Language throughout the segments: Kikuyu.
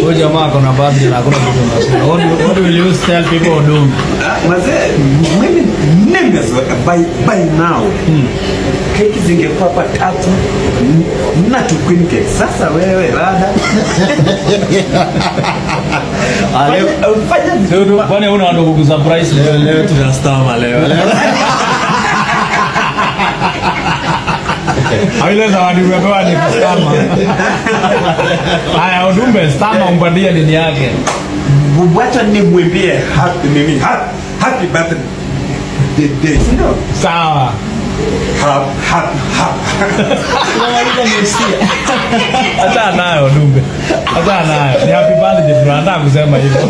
Huyu jamaa ako na birthday na hakuna kitu anasema. What will you tell people do? Mazee, mimi nimezoea by now. Keki zingekuwa hapa tatu na tu queen cake. Sasa wewe rada. Fanya kwani una ndo kukusurprise leo? Leo tunastama leo. Ile zawadi umepewa ni kustama. Haya, Odumbe, stama umpatie nini yake? Wacha nimwimbie happy nini? Happy birthday day. Ndio. Sawa. Happy. Hata nayo Odumbe. Hata nayo. Ni happy birthday bro, nataka kusema hivyo.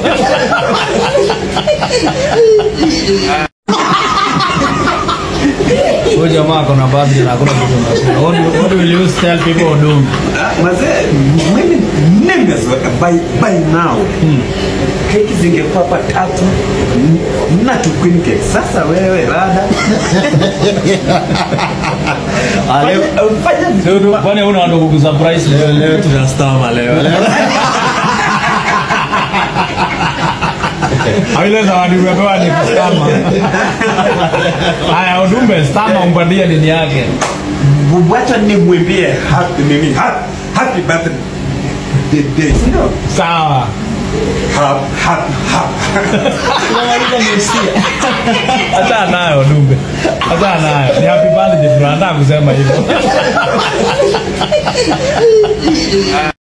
Huyu jamaa ako na birthday na hakuna kitu anasema. What will you tell people do? Mazee, mimi nimezoea by now. Keki zingekuwa hapa tatu na tu queen cake. Sasa wewe rada. Fanya kwani una ndo kukusurprise leo? Leo tunastama leo. Ile zawadi umepewa ni kustama. Haya, Odumbe, stama umpatie nini yake? Wacha nimwimbie happy nini? Happy birthday day. Ndio. Sawa. Happy. Hata nayo Odumbe. Hata nayo. Ni happy birthday bro, nataka kusema hivyo.